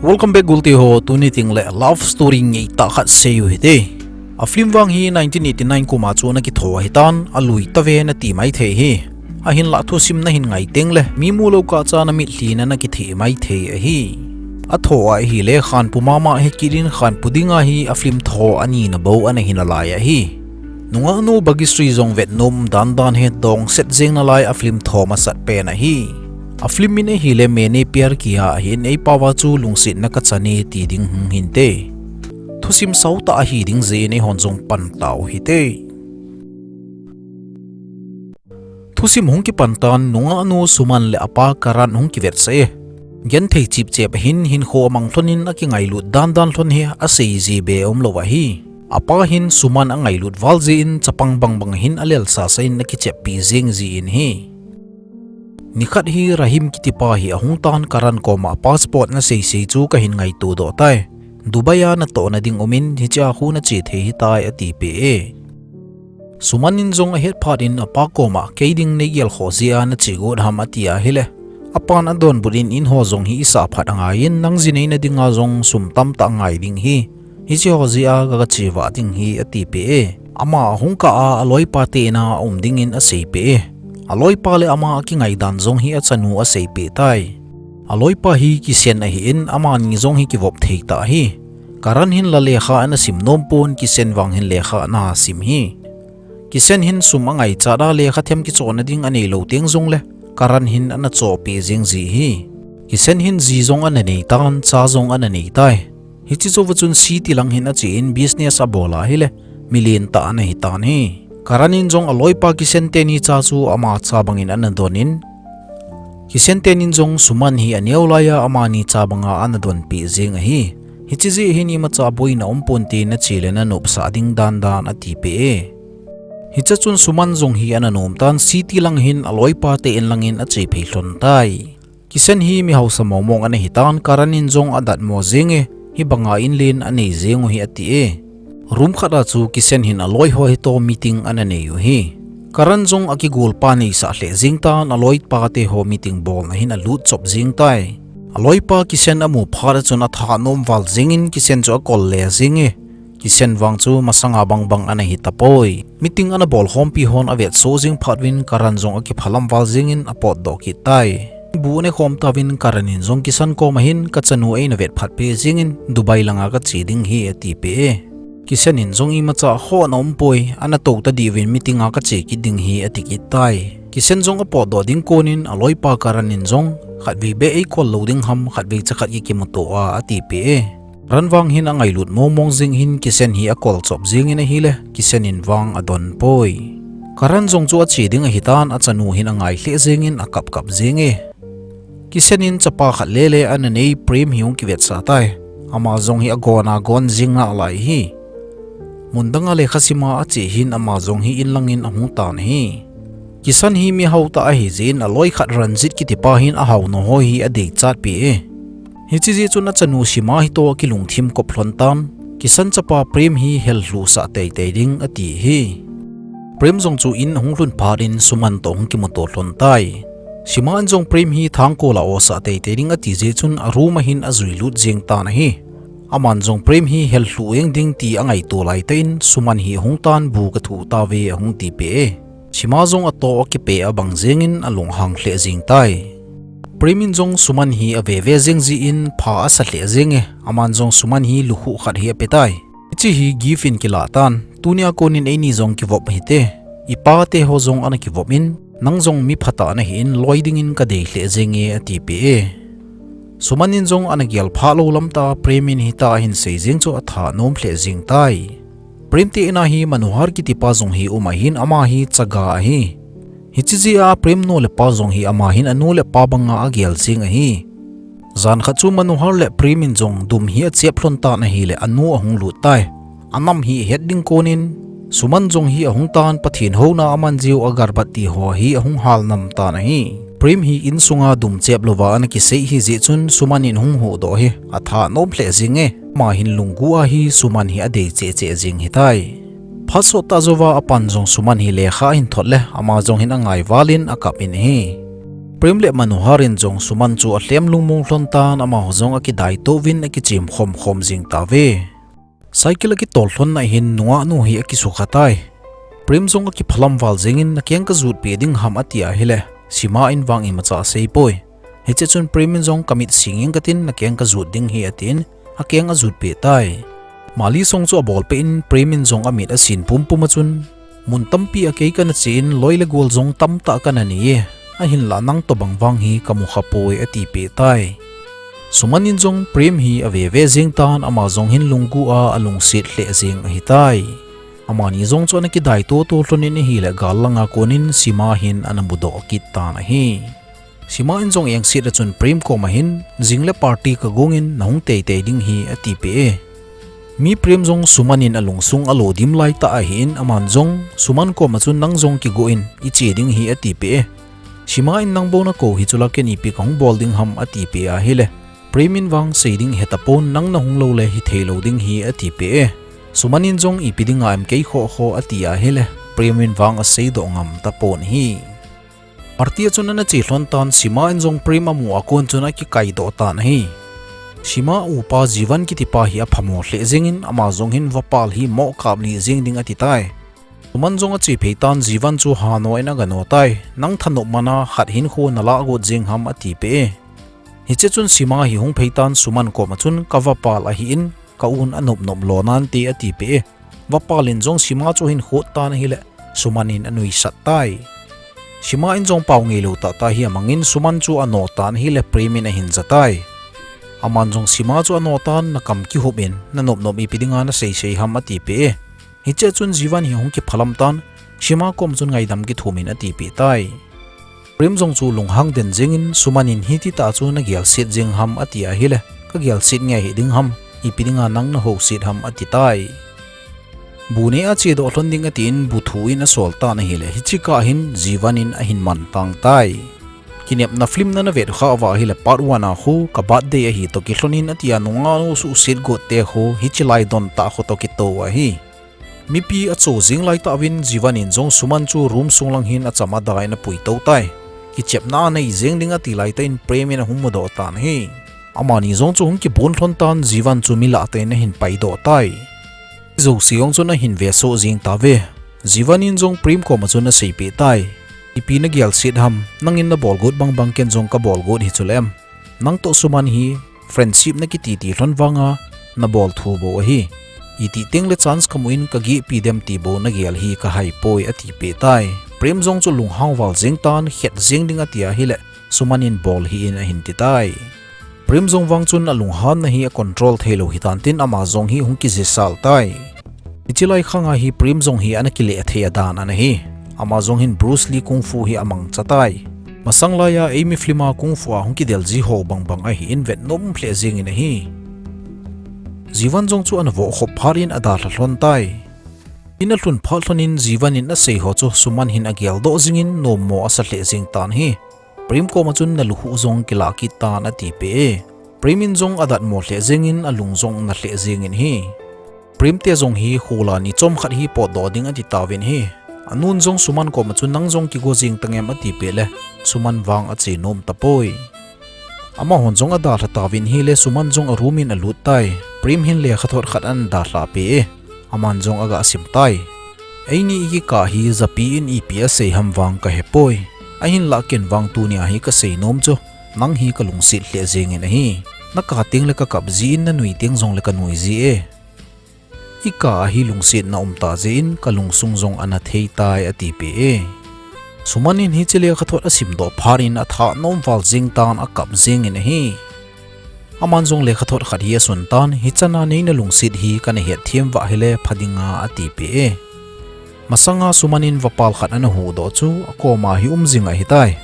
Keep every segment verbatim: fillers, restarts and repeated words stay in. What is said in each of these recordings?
Welcome back gulte ho, tuni tengle love story ngeitah khat seiyu hite. A film vang hi nineteen eighty-nine kuma chu ana kitho ahitan, alui tave nati maithei hi. Ahinlah thusim nahin ngai tengle mi mulou kah cha namitlhi na nakithei maithei ahi. Atho ahile khanpu mama hikit in khanpu dinga hi a film tho anina bou ana hinalai ahi. Nungahnu Bhagyasri jong vetnom dandan hi dongset jeng nalai a film tho masat pen ahi. A film min ahile Maine Pyar Kiya ahin, eipao a chu Lungsetna Kachane ti ding hung hinte. Thusim sautah ahi ding jeh in eihon jong pan tau hite. Thusim hung kipan tan, nungahnu Suman le apa Karan hung kivetsah e. Genthei chipchep ahin, hinkho amang lhon in akingailut dandan lhon hi asei ji be umlou ahi. Apa hin Suman angailut val jeh in chapang bangbang hin alelsasa in akicheppi jeng ji in ahi. Nikhat hi Rahim kitipa hi ahung tan, Karan koma passport ana seisei chu kahin ngaito doh tai. Dubai a natohna ding umin, hichea khu nache thei hitai atipeh e. Suman in jong ahet phat in apa koma, kei ding neigelkhoh jeh a nache got ham ati ahile, apan adonbut in, in ho jong hi isah phat angai in, nang ji neina dinga jong sum tamtah angai ding hi. Hiche ho jeh a kaga che vah ding hi atipeh e. Ama ahung kah a aloipa te ina aum dingin aseipeh e. Aloipa le ama akingaidan jong hi achanu aseipeh tai. Aloipa hi Kishen ahin, amani jong hi kivop thei tah ahi. Karan hin la lekha ana sim nom pon, Kishen vang hin lekha ana sim hi. Kishen hin sum angaichat a lekha them kichohna ding aneilou teng jongle, Karan hin ana chohpeh jeng ji hi. Kishen hin ji jong ana neitan, cha jong ana neitai. Hiche jouva chun city lang hin ache in business abol ahile, milen tah ana hitan hi. Karan in jong aloipa Kishen teni cha chu ama cha bangin ana don in, Kishen tenin jong Suman hi aneo laiya amani cha banga ana donpeh jeng ahi. Hiche jeh hin imacha boina umponte, nache le nanopsah ding dandan atipeh e. Hichea chun Suman jong hi ana nomtan, city lang hin aloipa te in langin ache phei lhon tai. Kishen hi mi hausa momong ana hitan, Karan in jong adatmo jeng e, hibanga inlen anei jeng u hi ati e. Room khat a chu Kishen hin aloi ho hitoh meeting ana nei u hi. Karan jong akigolpa neisah lheh jeng tan, aloipa te ho meeting bolna hin alut chop jeng tai. Aloipa Kishen amu phat a chun athanom val jengin Kishen chu akol le jeng e. Kishen vang chu masanga bangbang ana hitapoi. Meeting ana bolkhompi hon avetsoh jeng phat uvin Karan jong akiphalam val jengin apotdoh kit tai. Bu anekhom tauvin Karan in jong Kishen koma hin, kachanu eina vetphat peh jengin Dubai langa kache ding hi atipeh e. Kishen in jong imacha khohna umpoi, ana tou tadih uvin meeting a kache kit ding hi ati kit tai. Kishen jong apotdoh ding konin aloipa Karan in jong, khatvei beh eikol lou ding ham, khatvei chakhat kikimuto a atipeh e. Karan vang hin angailut momong jeng hin Kishen hi akol chop jengin ahile, Kishen in vang adonpoi. Karan jong chu ache ding ahitan, achanu hin angai lheh jengin akap kap jeng e. Kishen in chapa khat lele ana nei Prem hi hung kivetsah tai. Ama jong hi agona gon jing nalai hi. Mun danga lekha sima ache hin ama jong hi in langin ahung tan ahi. Kishen hi mi hautah ahi jeh in aloi khat Ranjit kitipa hin ahaonao ho hi adeichatpeh e. Hiche jeh chun achanu Sima hitoh akilungthim kop lhon tan, Kishen chapa Prem hi hellhuhsah teitei ding ati hi. Prem jong chu in ahung lhun phat in Suman toh hung kimuto lhon tai. Sima in jong Prem hi thangkol a osah teitei ding ati jeh chun a room a hin ajui lut jeng tan ahi. Aman jong Prem hi hellhuh jeng ding ti angaito laitah in Suman hi ahung tan, bu kathuh tauve ahung tipeh e. Sima jong atoh akipeh abang jengin alunghang lheh jeng tai. Prem in jong Suman hi aveve jeng jeh in pha asa lheh jeng e, aman jong Suman hi lukhuh khat hi apetai. Hiche hi gift in kilah tan, tunia konin eini jong kivop hite. Ipa te ho jong ana kivop in, nang jong mi phatah nahi in loi dingin kadei lheh jeng e atipeh e. Suman in jong ana gel phah lou lamtah a Prem in hitia ahin sei jeng chu athanom lheh jeng tai. Prem te ina hi Manohar kitipa jong hi um ahin, ama hi chaga ahi. Hiche jeh a Prem nu le pa jong hi ama hin anu le pa banga agel jeng ahi. Jan khat chu Manohar le Prem in jong dum hi achep lhon tan ahile anu ahung lut tai. Anam hi ahet ding konin, Suman jong hi ahung tan, Pathen houna aman jeh u agarbatti ho hi ahung hal nam tan ahi. Prem hi insunga dum chep louva ana kisei hijeh chun Suman in hung huhdoh hi athanom lheh jeng e. Ama hin lunggel a hi Suman hi adei cheh cheh jeng hitai. Phat sottah jouva apan jong Suman hi lekha ahin thot le ama jong hin angai valin akap in ahi. Prem le Manohar in jong Suman chu alhem lungmong lhon tan, amaho jong akidaito uvin akichem khom khom jing tauve. Cycle akitol lhon na hin nungah nu hi akisukha tai. Prem jong akiphalam val jengin, "Nakeng kajut peh ding ham?" ati ahile, Sima in vang imacha asei poi. Hiche chun Prem in jong, "Kamit sing inge katin, nakeng kajut ding hi," atin, akeng ajut peh tai. Mali song chu abol peh in, Prem in jong amit asin pumpum a chun, "Mun tampi a kei kana che in, loi le gol jong tamtah kana nei e. Ahinlah nang tobang vang hi kamu kha poi," ati peh tai. Suman in jong Prem hi ave ve jeng tan, ama jong hin lunggu a alungset lheh jeng ahitai. Amani jong chu ana kidaito to lhon in ahile, gal langa konin Sima hin ana mudoh kit tan ahi. Sima in jong engset a chun Prem koma hin, "Jing le party kagong in, nahung teitei ding hi," ati peh e. Mi Prem jong Suman in alungsung alo dim laitah ahin, aman jong Suman koma chun, "Nang jong kigo in, iche ding hi," ati peh e. Sima in, "Nang bou nakou hi chula ken ipi kahung bol ding ham?" ati peh ahile, Prem in vang sei ding hetapon, "Nang nahung lou le hithei lou ding hi," ati peh e. Suman in jong, "Ipi dinga em kei khoh khoh?" ati ahile, Prem in vang aseidoh ngam tapon ahi. Party a chun ana che lhon tan, Sima in jong Prem amu a kon chun akikaidoh tan ahi. Sima upa Jivan kitipa hi aphamo lheh jengin, ama jong hin vapal hi mo kap lih jeng ding ati tai. Suman jong ache phei tan, Jivan chu hano in agano tai. "Nang thanop mana khat hinkho nalah got jeng ham?" ati peh e. Hiche chun Sima hi hung phei tan, Suman koma chun, "Kavapal ahin, ka un anop nop lo nante," ati peh e. Vapal in jong Sima chu ahin khot tan ahile, Suman in anuisat tai. Sima in jong pao ngeilou tahtah hi amangin, Suman chu ano tan ahile, Prem in ahin ja tai. Aman jong Sima chu ano tan, "Nakam kihup in, nanop nop ipi dinga nasei sei ham?" ati peh e. Hiche chun Jivan hi hung kiphalam tan, Sima kom chun ngaidam kithum in ati peh tai. Prem jong chu lunghang den jengin, Suman in, "Hiti tah chu nagelset jeng ham?" ati ahile, "Kagelset nge hiding ham, ipi dinga nang nahouset ham?" ati tai. Bu neh a chedoh lhon ding atin, bu thu in asol tan ahile, hiche kah hin Jivan in ahin man tang tai. Kinepna film nana vet kha uva ahile, part one a khu, "Ka birthday ahi toh kilhon in," atia, nungah nu suhset got te khu, hiche lai don tah khu toh kitou ahi. Mipi acho jing laitah uvin, Jivan in jong Suman chu room sung lang hin acham ada in apui tou tai. Kichepna anei jeng ding ati laitah in Prem in ahung mudoh tan ahi. Amani jong chu hung kibon lhon tan, Jivan chu milah tah in ahin paidoh tai. Jouse jong chun ahin vesoh jeng tauve. Jivan in jong Prem koma chun asei peh tai. "Ipi nagelset ham, nangin nabol got bang bang ken jong kabol got hi chule em? Nang toh Suman hi friendship nakiti ti lhon vanga nabol thu bou ahi. Iti teng le chance kamu in kagihpi dem ti bou nagel hi kahai poi," ati peh tai. Prem jong chu lunghang val jeng tan, "Khet jeng ding ati ahile, Suman in bol hih in," ahin ti tai. Prem jong vang chun alunghanna hi acontrol thei lou hitan tin, ama jong hi hung kijisal tai. Hiche lai khanga hi Prem jong hi ana kile thei a dan ana hi. Ama jong hin Bruce Lee kung fu hi amangcha tai. Masang laiya eimi film a kung fu a hung kidel ji ho bang bang ahin vet nom lheh jeng in ahi. Jivan jong chu ana voh khop phat in adalha lhon tai. In alhun phat lhon in Jivan in asei ho chu Suman hin ageldoh jing in nommo asa lheh jeng tan ahi. Prem koma chun, "Nalu hu jong kilah kit tan," ati peh e. Prem in jong adatmo lheh jeng in, alung jong na lheh jeng in ahi. Prem te jong hi, "Khula ni chom khat hi potdoh ding," ati tauvin ahi. Anun jong Suman koma chun, "Nang jong kigo jeng tang em?" ati peh le, Suman vang ache nom tapoi. Amahon jong adalha tauvin ahile, Suman jong aroom in alut tai. Prem hin lekhathot khat ana dalha peh e. Aman jong aga sim tai. "Eini ikikah hi japi in ipi asei ham vang kahepoi. Ahinlah ken vang tunia hi kasei nom chu, nang hi kalungset lheh jeng in ahi. Nakah teng le kakap ji in, nanui teng jong le kanui ji e. Ikah a hi lungsetna um tah jeh in kalungsung jong ana thei tai," ati peh e. Suman in hiche lekhathot asimdoh phat in athah nom val jeng tan, akap jeng in ahi. Aman jong lekhathot khat hi asun tan, "Hichan a neina lungset hi kana hetthem vah hile pha dinga," ati peh e. Masanga Suman in vapal khat ana huhdoh chu akoma hi um jing ahitai.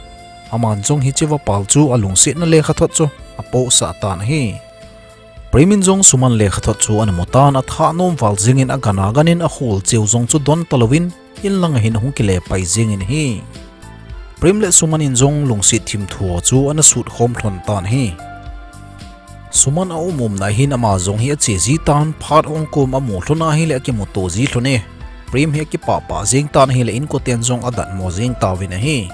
Aman jong hiche vapal chu alungsetna lekhathot chu apohsah tan ahi. Prem in jong Suman lekhathot chu ana mu tan, athah nom val jeng in agan agan in akhol cheu jong chu don talou in, in langa hin ahung kile pai jeng in ahi. Prem le Suman in jong lungset thim thu chu ana sut khom lhon tan ahi. Suman aum umna hin ama jong hi ache ji tan, phat ong kom amu lhon ahile akimuto ji lhon e. Prem hi akipah pah jeng tan ahile inkoten jong adatmo jeng tauvin ahi.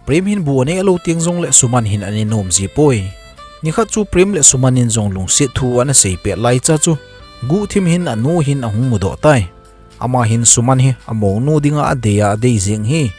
Prem hin bu anei lou teng jongle Suman hin ana nom ji poi. Nikhat chu Prem le Suman in jong lungset thu ana seipeh lai cha chu, guhthim hin anu hin ahung mudoh tai. Ama hin Suman hi amounu dinga adei a adei jing hi.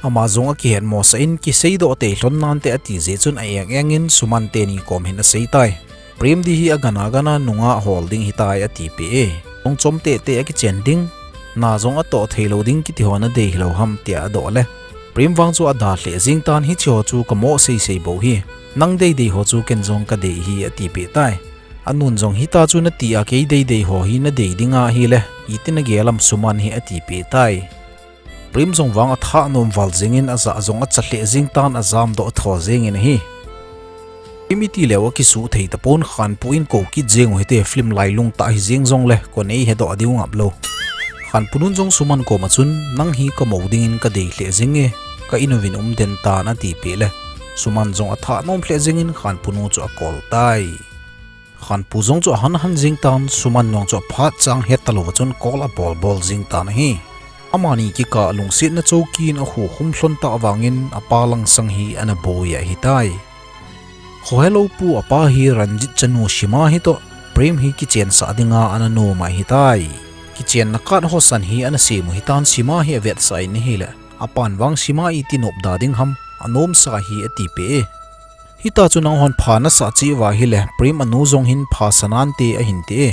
Ama jong akihet mosah in kiseidoh tei lhon nante ati jeh chun a eng eng in Suman teni kom hin asei tai. Prem di hi agana gana nunga hol ding hitai atipeh e. Lungchom tete akichen ding, na jong atoh thei lou ding kiti ho nadei hilou ham tia adoh le, Prem vang chu ada lheh jing tan, hiche ho chu kamo seisei bou hi. Nang deidei ho chu ken jong kadei hi atipeh tai. Anun jong hita chu nati a kei deidei ho hi nadei ding ahile, iti nagel am Suman hi atipeh tai. Prem jong vang atha nom val jingin ajah jong acha lheh jing tan ajamdoh tho jingin ahi. Prem iti leu akisuh thei tapon Khanpu in kou kit jing u hite film lailung tah hi jing jongle kon eihedoh diu ngap lou. Khanpu nun jong Suman koma chun nang hi kamou dingin kadei lheh jing e, ka in uvin um den tan atipeh le, Suman jong atha nom lheh jingin Khanpu nu chu akol tai. Khanpu jong chu ahan han jing tan, Suman jong chu aphat chang het talou va chun call abol bol jing tan ahi. Amani kikah lungsetna choukin akhukhum lhon tah vangin apa langsang hi ana boi ahitai. Khohelou pu apa hi Ranjit chanu Sima hi toh Prem hi kichensah dinga ana nom ahitai. Kichenna card ho san hi ana sem u hitan, Sima hi avetsah in ahile, apan vang Sima iti nopda ding ham, anomsa hi atipeh e. Hita chu nanghon pha nasah cheh uva ahile, Prem anu jong hin pha sa nante ahin ti e.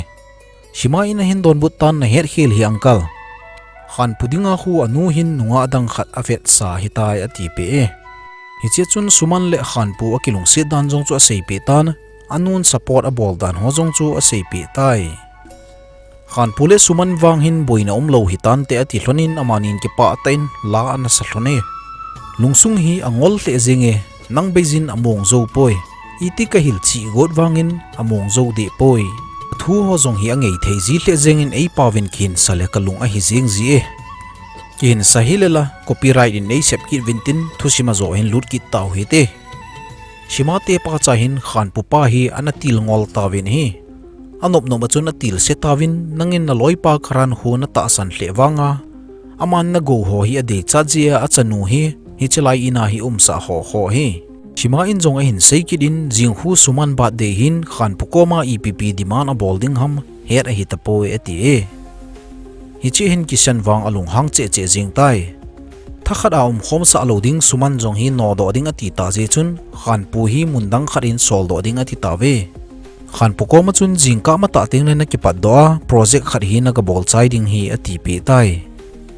Sima in ahin donbut tan, nahet khel hi uncle. Khanpu dinga khu anu hin nungah dang khat avetsah hitai atipeh e. Hichea chun Suman le Khanpu akilungset dan jong chu aseipeh tan, anun support abol dan ho jong chu aseipeh tai. Khanpu le Suman vang hin boina umlou hitante ati lhonin amanin kipah tah in la ana sa lhon e. Lungsung hi angol lheh jing e, nang beijin among jou poi. Iti kahil chih got vangin among jou deh poi. Thu ho jong hi angei thei ji lheh jingin eipauvin kihinsa le kalung ahi jing ji e. Kihinsa hile la, copyright in eisep kit uvin tin thusim a jo hin lut kit tau hite. Sima te pacha hin Khanpu pa hi ana tilngol tauvin ahi. Anop nop a chun atilse tauvin, nangin naloipa Karan khu natahsan lheh vanga, aman nagou ho hi adeichat jeh a achanu hi hichelai in a hi umsah ho ho hi. Sima in jong ahin sei kit in, jing khu Suman birthday hin Khanpu koma ipi ipi demand abol ding ham het ahi tapoi ati e. Hiche hin Kishan vang alunghang cheh cheh jing tai. Thakhat a umkhomsah lou ding Suman jong hi nodoh ding ati tah jeh chun, Khanpu hi mun dang khat in soldoh ding ati tauve. Khanpu koma chun jingkah matah tengle nakipatdoh a, project khat hi nagabol chai ding hi atipeh tai.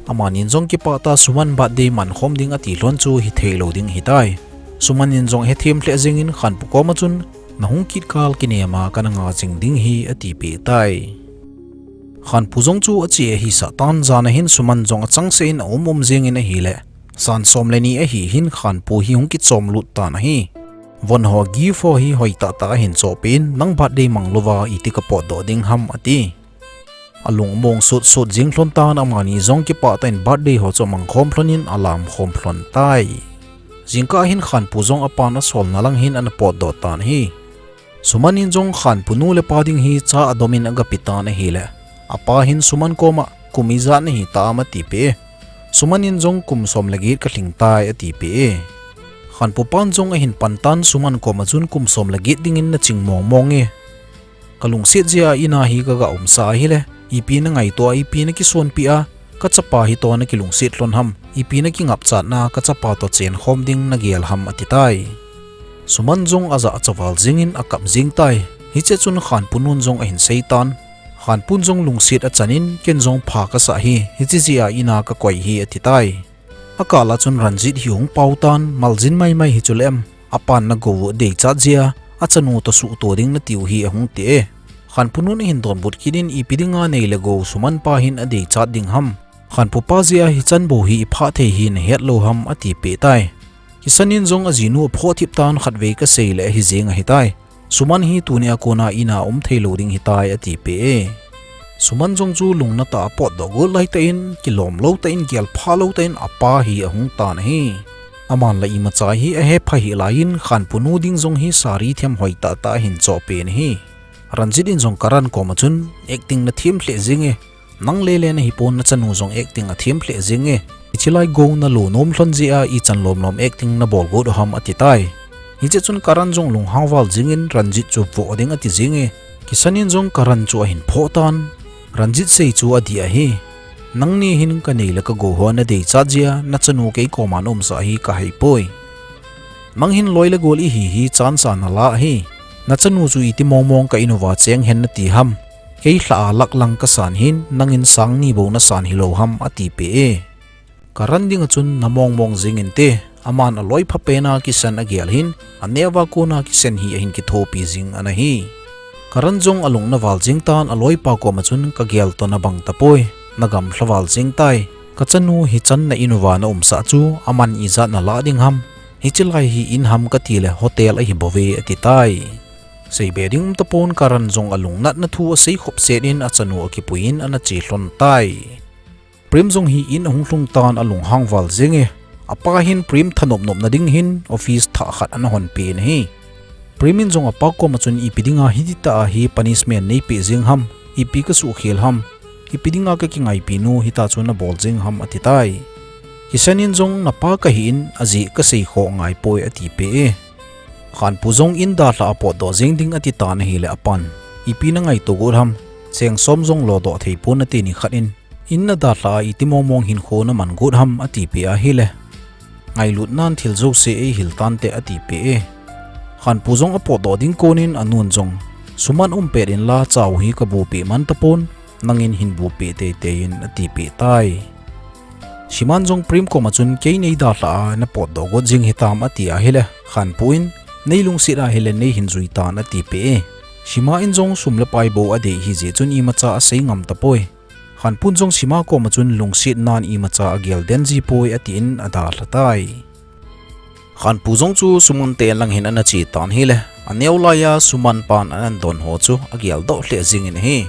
Amanin jong kipah tah a Suman birthday mankhom ding ati lhon chu hithei lou ding ahitai. Suman in jong ahethem lheh jingin Khanpu koma chun, nahung kit kal kinem a kana nga jing ding hi atipeh tai. Khanpu jong chu ache ahisah tan, jan a hin Suman jong achangseh in aum um jingin ahile, jan som le ni ahi hin Khanpu hi hung kichom lut tan ahi. Von ho gift ho hi hoitah tah a ahin chohpeh in, nang birthday mang louva iti kapotdoh ding ham ati. Alung among sut sut jing lhon tan, amani jong kipah tah in birthday ho chu amangkhom lhonin alamkhom lhon tai. Jingkah hin Khanpu jong apan asolna lang hin ana potdoh tan ahi. Suman in jong Khanpu nu le pa ding hi cha adomin agape tan ahile, apa hin Suman koma kum ijat nahi tam atipeh e. Suman in jong kum som le get kalhing tai atipeh e. Khanpu pan jong ahin pan tan, Suman koma chun kum som le get dingin naching mong mong e. Kalungset jeh a in a hi kaga umsa ahile, ipi nangaito a, ipi nakisonpeh a, kachapa hitoh nakilungset lhon ham, ipi nakingapchatna kachapa toh chenkhom ding nagel ham ati tai. Suman jong ajah achaval jingin akap jing tai. Hichea chun Khanpu nun jong ahin sei tan. Khanpun jong lungset achan in, ken jong pha kasah hi, hiche jeh a in a kakoi hi ati tai. Akal a chun Ranjit hi hung pao tan, maljin maimai hi chule em, apan nagou u adeichat jeh a, achanu toh suhto ding natiu hi ahung ti e. Khanpu nun ahin donbut kit in, ipi dinga nei le gou Suman pa hin adeichat ding ham. Khanpu pa jeh a hichan bou hi iphah thei hi nahet lou ham atipeh tai. Kishan in jong ajinu aphoh thip tan, khatvei kasei le ahi jeng ahitai. Suman hi tunia kona in a um thei lou ding hitai atipeh e. Suman jong chu lungnatah a apotdoh got laitah in, kilom lou tah in, gelpha lou tah in apa hi ahung tan ahi. Aman la imacha hi ahepha hih laiyin, Khanpu nu ding jong hi sari them hoitah tah ahin chohpeh in ahi. Ranjit in jong Karan koma chun, acting nathem lheh jeng e. Nang lele nahipon, nachanu jong acting athem lheh jeng e. Chilai gou nalo nom lhon jeh a ichan lomlom acting nabol got u ham ati tai. Hiche chun Karan jong lunghang val jingin Ranjit chu voh ding ati jinge. Kishan in jong Karan chu ahin phoh tan. Ranjit sei chu adih ahi. Nangni hin kanei le kagou ho nadei chat jeh a nachanu kei koma naumsah hi kahai poi. Nang hin loi le gol ihi hi chance a nala ahi. Nachanu chu iti mongmong ka in uva cheng hen nati ham. Kei lha a lakh lang kasan hin nangin sang ni bou nasan hilou ham atipeh e. Karan dinga chun namongmong jingin te, aman aloi phapen a Kishan agel hin, aneo a kona Kishan hi ahin kithopi jing ana hi. Karan jong alung naval jing tan aloipa koma chun kagel toh nabang tapoi, nagamlha val jing tai. Kachanu hichan na in uva naumsah chu aman ijat nalah ding ham. Hiche lai hi in ham kati le hotel ahi bouve ati tai. Seibe ding um tapon Karan jong alungnatna thu asei khop set in achanu akipuiyin ana che lhon tai. Prem jong hi in ahung lhung tan alunghang val jinge. Apa hin Prem thanop nopna ding hin office thah khat ana honpeh in ahi. Prem in jong apa koma chun ipi dinga hititah a hi punishment neipeh jing ham, ipi kasuhkhel ham, ipi dinga kakingaipi nu hita chu nabol jing ham ati tai. Kishan in jong napa kahi in ajeh kasei khoh ngai poi atipeh e. Khanpu jong in dalha a potdoh jing ding ati tan ahile apan, ipi nangaito got ham, cheng som jong lodoh thei pon ati nikhat in, in nadalha a iti mongmong hinkho naman got ham atipeh ahile, ngailutnan thil jouse eihil tante atipeh e. Khanpu jong apotdoh ding konin anun jong, Suman um pet inla chau hi kabupeh man tapon, nangin hin bupeh teitei in atipeh tai. Siman jong Prem koma chun kei neidalha a napotdoh got jing hitam ati ahile, Khanpu in, neilungset ahile neihin jui tan atipeh e. Sima in jong sum le pai bou adei hijeh chun imacha asei ngam tapoi. Khanpun jong Sima koma chun lungsetnan imacha agel den jipoi atin adalha tai. Khanpu jong chu Suman te lang hin ana che tan ahile, aneo laiya Suman pan ana don ho chu ageldoh lheh jingin ahi.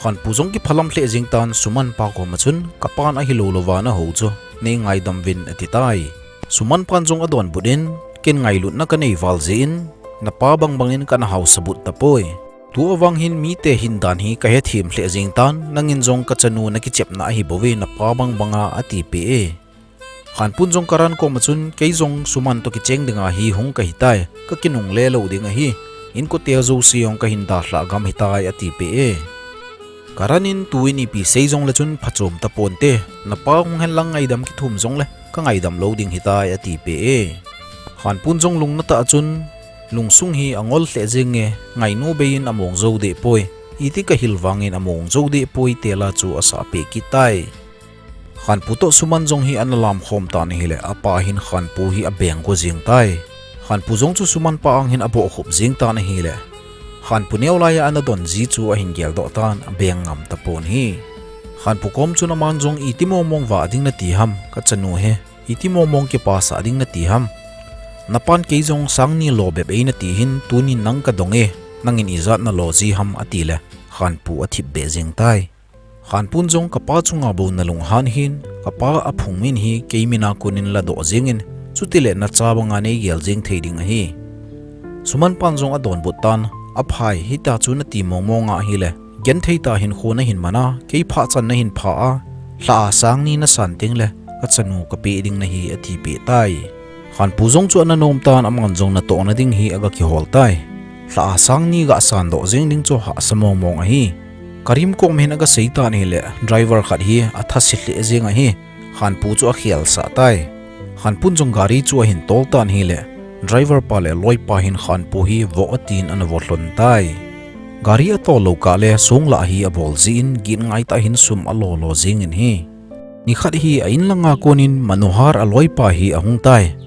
Khanpu jong kiphalam lheh jing tan Suman pa koma chun, kapan ahilou louva naho chu neingaidam uvin ati tai. Suman pan jong adonbut in, ken ngailutna kanei val jeh in, napa bangbang in kana haosabut tapoi. Tua vang hin mite hindan hi kahethem lheh jing tan, nangin jong kachanu nakichepna ahi bouve napa bangbanga atipeh e. Khanpun jong Karan koma chun, kei jong Suman toh kicheng dinga hi hung kahitai, kakinungle lou ding ahi, inkote jouse jong kahin dalhah gam hitai atipeh e. Karan in tuin ipi sei jongle chun phachom taponte, napa hung henlang ngaidam kithum jongle kangaidam lou ding hitai atipeh e. Khanpun jong lungnatah a chun, lungsung hi angol lheh jinge, ngainu bei in among jou deh poi, iti kahil vangin among jou deh poi tela chu asahpeh kit tai. Khanpu toh Suman jong hi ana lamkhom tan ahile, apa hin Khanpu hi abeng go jing tai. Khanpu jong chu Suman pa ang hin abohkhup jing tan ahile, Khanpu neo laiya ana don ji chu ahin geldoh tan, abeng ngam tapon ahi. Khanpu kom chun aman jong iti mongmong vah ding nati ham, kachanu hi, iti mongmong kipasah ding nati ham. Napan kei jong sang ni lo bep einati hin tunin nang kadong e, nangin ijat nalo ji ham atile, Khanpu athipbeh jing tai. Khanpun jong kapa chunga bou nalunghan hin, kapa aphung min hi kei mina konin ladoh jingin, chutile nacha banga neigel jing thei ding ahi. Suman pan jong adonbut tan, aphai hita chu nati mongmong ahile, genthei tah hinkho nahin mana, kei phahchan nahin phah a, lha a sang ni nasan tengle, kachanu kapeh ding nahi atipeh tai. Khanpu jong chu ana nom tan aman jong natohna ding hi aga kihol tai. Lha a sang ni gasandoh jeng ding chu hahsa mongmong ahi. Karim kom hin aga sei tan ahile, driver khat hi athase lheh jeng ahi. Khanpu chu akhelsah tai. Khanpun jong gari chu ahin tol tan ahile, driver pa le loipa hin Khanpu hi voh atin ana vo lhon tai. Gari atol lou kah le songlah hi abol jeh in gin ngaitah hin sum alolo jengin ahi. Nikhat hi a inlanga konin Manohar aloipa hi ahung tai.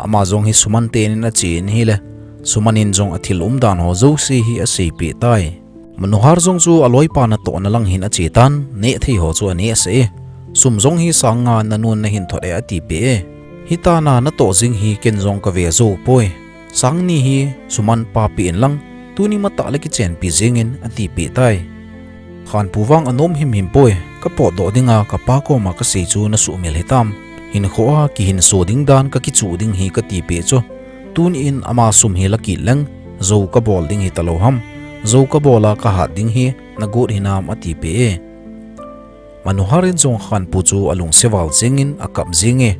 Ama jong hi Suman tenin achen ahile, Suman in jong athil umdan ho jouse hi aseipeh tai. Manohar jong chu aloipa natohna lang hin ache tan, nehthei ho chu anehsah e. Sum jong hi sang nga nanun nahin thot e atipeh e. Hitana natoh jing hi ken jong kave jou poi. Sang ni hi Suman pa peh inlang, tuni matah le kichenpi jengin atipeh tai. Khanpu vang anom himhim poi, kapotdoh dinga kapa koma kasei chu nasuhmil hitam. Hinkhoa kihinso ding dan kakichuh ding hi katipeh chu. Tuni in ama sum hi lakit leng, jou kabol ding hitalou ham. Jou kabola kahat ding hi nagot hinam atipeh e. Manohar in jong Khanpu chu alungse val jengin akap jenge.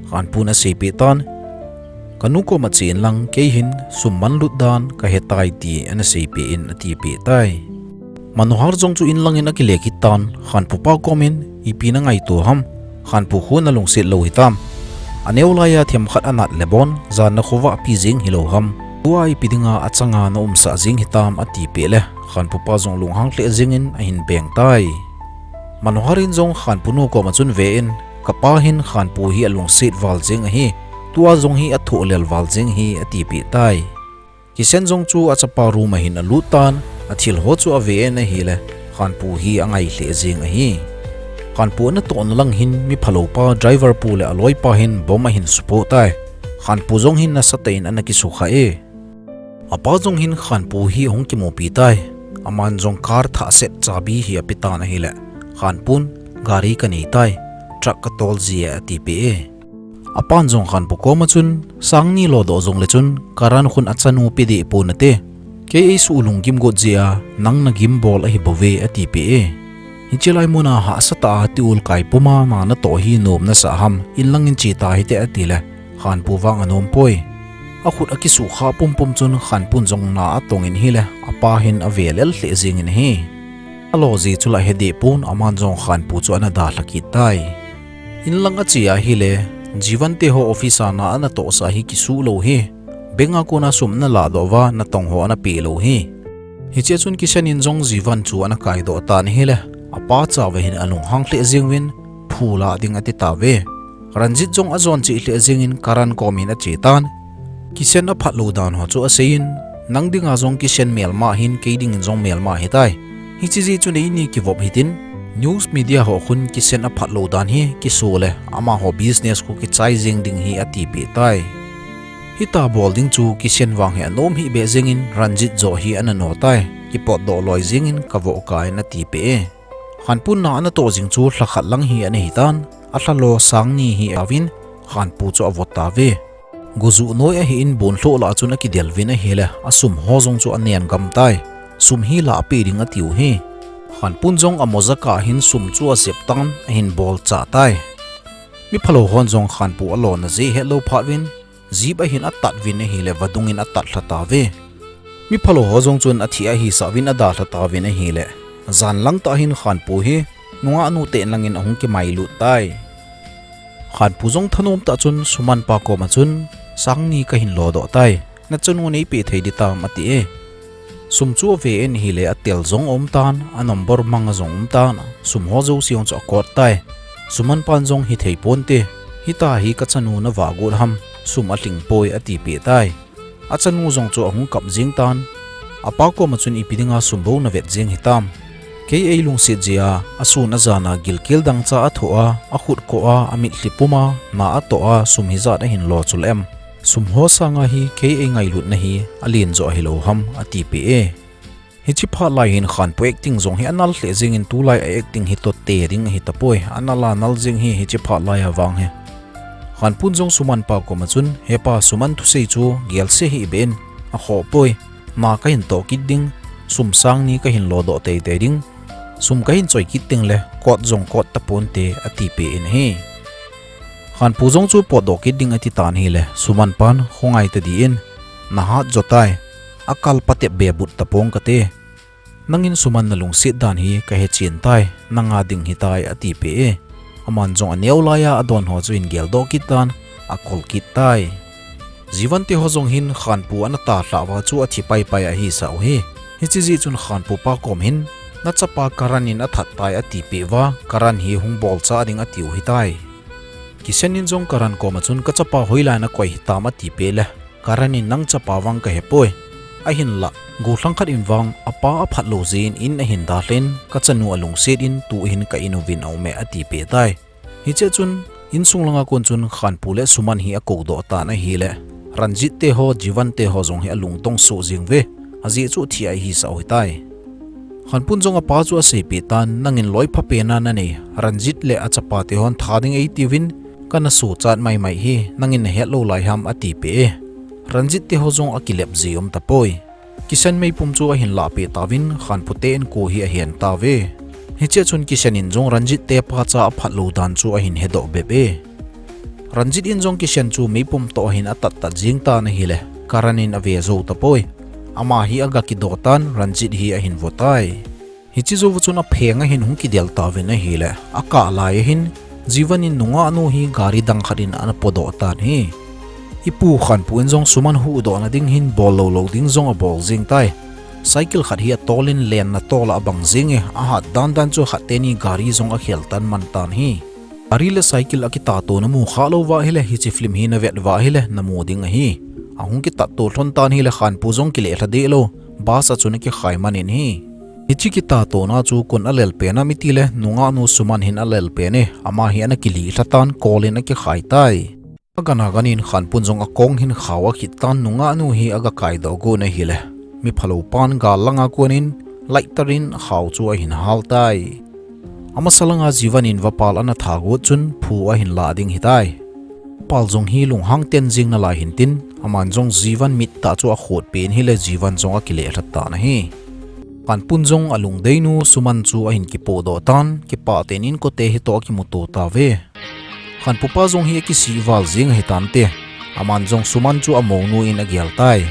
Khanpu in aseipeh tan, "Kanu koma che inlang kei hin sum manlut dan kahetai," ti ana seipeh in atipeh tai. Manohar jong chu inlangin akile kit tan, Khanpu pa komin, "Ipi nangaito ham? Khanpu khu nalungset lou hitam? Aneo laiya themkhat anat le bon, jan nakhovah pi jeng hilou ham? Tua ipi dinga achanga naumsah jeng hitam?" atipeh le, Khanpu pa jong lunghang lheh jengin ahin beng tai. Manohar in jong Khanpu nu koma chun ve in, "Kapa hin Khanpu hi alungset val jeng ahi, tua jong hi athoh lel val jeng ahi," atipeh tai. Kishen jong chu achapa room a hin alut tan, athil ho chu ave in ahile, Khanpu hi angai lheh jeng ahi. Khanpu anatohna lang hin miphalou pa driver pu le aloipa hin bomb ahin supoh tai. Khanpu jong hin nasatah in ana kisukha e. Apa jong hin Khanpu hi ahung kimupi tai. Aman jong car thah set chabi hi apetan ahile, Khanpun, "Gari kanei tai, truck katol jie," atipeh e. Apan jong Khanpu koma chun, "Sangni lodoh jongle chun, Karan khun achanu pe deh pon nate. Kei eisuh lunggim got jeh a, nang nagim bol ahi bouve," atipeh e. Hiche lai muna hahsa tah a tiul kai puma na natoh hi nom nasah ham, inlangin che tahite, atile, Khanpu vang anom poi. Akhut akisukha pumpum chun Khanpun jong na atongin ahile, apa hin ave lel lheh jengin ahi. Alo ji chu la he deh pon, aman jong Khanpu chu ana dalha kit tai. Inlang ache ahile, Jivan te ho office a na anatohsa hi kisuh lou hi. Bank a kona sum ana ladoh uva, natong ho ana peh lou hi. Hichea chun Kishen in jong Jivan chu ana kaidoh tan ahile, apa chauva hin alunghang lheh jenguvin, "Phu lah ding," ati tauve. Ranjit jong ajon cheh lheh jengin Karan komin ache tan. Kishen aphat lou dan ho chu aseiyin, "Nang dinga jong Kishen melma ahin, kei dingin jong melma ahitai. Hiche jeh chun eini kivop hitin, news media ho khun Kishen aphat lou dan hi kiso le, amaho business khu kichai jeng ding ahi," atipeh tai. Hita bol ding chu Kishen vang hi anom hih beh jengin Ranjit joh hi ana no tai. "Kipotdoh loi jengin kavoh kai in," atipeh e. Khanpun na anatoh jing chu lhakhat lang hi ana hitan, alhalo Sangni hi auvin, Khanpu chu avot tauve. Gojuh noi ahin bonlhoh lah chun akidel uvin ahile, asum ho jong chu anen gam tai. Sum hi lahpeh ding atiu hi. Khanpun jong amojaka hin sum chu ajep tan ahin bolchah tai. Miphalou hon jong Khanpu alona jeh hetlou phat uvin, jeep ahin atat uvin ahile, vadungin atat lha tauve. Miphalou ho jong chun athi ahisah uvin adalha tauvin ahile, jan lang tah hin Khanpu hi nungah nute inlangin ahung kimailut tai. Khanpu jong thanom tah chun Suman pa koma chun, "Sangni kahin lodoh tai, nachanu neipeh thei ding tam?" ati e. Sum chu ave in ahile, atel jong aum tan, a number mang jong um tan, sum ho jouse jong chu akot tai. Suman pan jong, "Hithei ponte, hita hi kachanu navah got ham, sum alhing poi," atipeh tai. Achanu jong chu ahung kap jeng tan. Apa koma chun, "Ipi dinga sum bou navet jeng hitam? Kei eilungset jeh a, asun ajan a gilkel dangchah athoh a, akhut koh a, amitlhi pum a, na atoh a, sum hijat ahin lo chul em? Sum ho sanga hi kei eingailutna hi alen joh ahilou ham?" atipeh e. Hiche phat lai hin Khanpu acting jong hi anal lheh jengin, tulai a acting hi toh te ding ahi tapoi, anal a nal jeng hi hiche phat lai a vang hi. Khanpun jong Suman pa koma chun, "He pa, Suman thusei chu gelse hih beh in, akhoh poi, na kahin toh kit ding, sum sang ni kahin lodoh teitei ding, sum kahin choi kit ding le kot jong kot taponte," atipeh in ahi. Khanpu jong chu potdoh kit ding ati tan ahile, Suman pan khongai tadin, "Nahat jo tai, akal patep bebut tapong kate. Nangin Suman nalungset dan hi kahechen tai, nanga ding hitai," atipeh e. Aman jong aneo laiya adon ho chu ahin geldoh kit tan, akol kit tai. Jivan te ho jong hin Khanpu ana talhah uva chu athi paipai ahisah u hi. Hiche jeh chun Khanpu pa kom hin, "Nachapa Karan in athat tai," atipeh uva, Karan hi hung bolchah ding atiu hitai. Kishen in jong Karan koma chun, "Kachapa hoilai a nakoi hitam?" atipeh le, Karan in, "Nang chapa vang kahepoi. Ahinlah, gollhang khat in vang apa aphat lou jeh in in ahin dalhan, kachanu alungset in tu hin ka in uvin aume," atipeh tai. Hichea chun, insung langa kon chun Khanpu le Suman hi akoudoh tan ahile, Ranjit te ho, Jivan te ho jong hi alungtong soh jeng uve, ajeh chu athi ahisah u hitai. Khanpun jong apa chu aseipeh tan, "Nangin loi phapen a nanei, Ranjit le achapa te hon tha ding eitiuvin, kana sochat maimai hi, nangin nahet lou lai ham?" atipeh e. Ranjit te ho jong akilep ji um tapoi. Kishen meipum chu ahin lahpeh tauvin, Khanpu te inko hi ahen tauve. Hichea chun Kishen in jong Ranjit te pacha aphat lou dan chu ahin hedoh bep e. Ranjit in jong Kishen chu meipum toh ahin atat tat jing tan ahile, Karan in ave jou tapoi. Ama hi aga kidoh tan, Ranjit hi ahin vo tai. Hiche jou chun apheng ahin hung kidel tauvin ahile, akah lai ahin, Jivan in nungah nu hi gari dang khat in ana podoh tan ahi. Ipu Khanpu in jong Suman huhdoh na ding hin bol lou lou ding jong abol jing tai. Cycle khat hi atol in lenna tol a abang jing e, ahat dan dan chu khat teni gari jong akhel tan man tan ahi. Gari le cycle akitato namu kha lou va ahile, hiche film hi navet va ahile namu ding ahi. Ahung kitatto lhon tan ahile, Khanpu jong kile lha deh lou, bus a chun akikhai man in ahi. Hiche kitatona chu koin alel pen am itile, nungah nu Suman hin alel pen e, ama hi ana kile lha tan, kol in akikhai tai. Agan agan in Khanpu in jong akong hin khao akhit tan, nungah nu hi aga kaidoh got ahile, mi phalou pan gal langa kon in lighter in khao chu ahin hal tai. Amasa langa Jivan in vapal ana tha got chun phu ahin lah ding ahitai. Vapal jong hi lunghang ten jing nalai hin tin, aman jong Jivan mit tah chu akhot pen ahile, Jivan jong akile lha tan ahi. Khanpu in jong alungdei nu Suman chu ahin kipodoh tan, kipah tah in inkote hitoh akimuto tauve. Khanpu pa jong hi akisih val jing ahi tante. Aman jong Suman chu amonu in agel tai.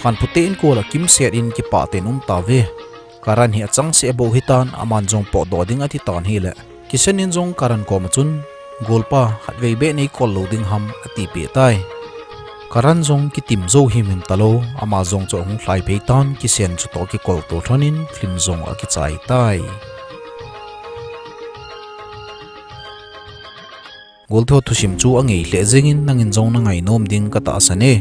Khanpu te inkol a kimset in kipah tah in um tauve. Karan hi achangseh bou ahi tan, aman jong potdoh ding ati tan ahile, Kishen in jong Karan koma chun, "Golpa, khatvei beh nei kol lou ding ham?" ati peh tai. Karan jong kitim jou himhim talou, ama jong chu ahung lhai phei tan, Kishen chutoh kikol to lhon in film jong akichai tai. Goltho thusim chu angei lheh jeng in, nangin jong nangai nom ding katahsan e.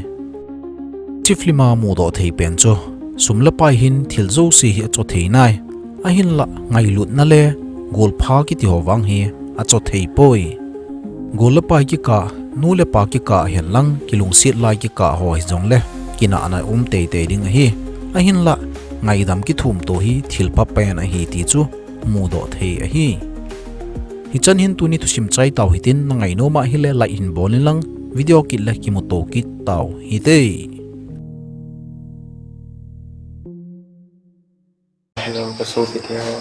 Hiche film a mudoh thei pen chu, sum le pai hin thil jouse hi acho thei nai. Ahinlah ngailutna le golpha kiti ho vang hi acho thei poi. Gol le pai kikah, nu le pa kikah hen lang, kilungset lai kikah ho hijongle, kinahna um teitei ding ahi. Ahinlah ngaidam kithum to hi thil pha pen ahi ti chu mudoh thei ahi. Hichan hin tuni thusim chai tau hitin, nangai nom ahile like hin bol in lang, video kit le kimuto kit tau hite. Hello, ka sopite ho.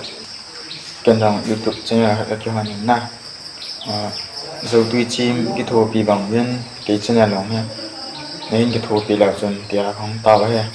Ken jong YouTube channel khat ka kihon in na. Ah, Zotui Chim kithopi bang uvin, kei channel jong hi nahin kithopi leu chun tia hung tao ahi.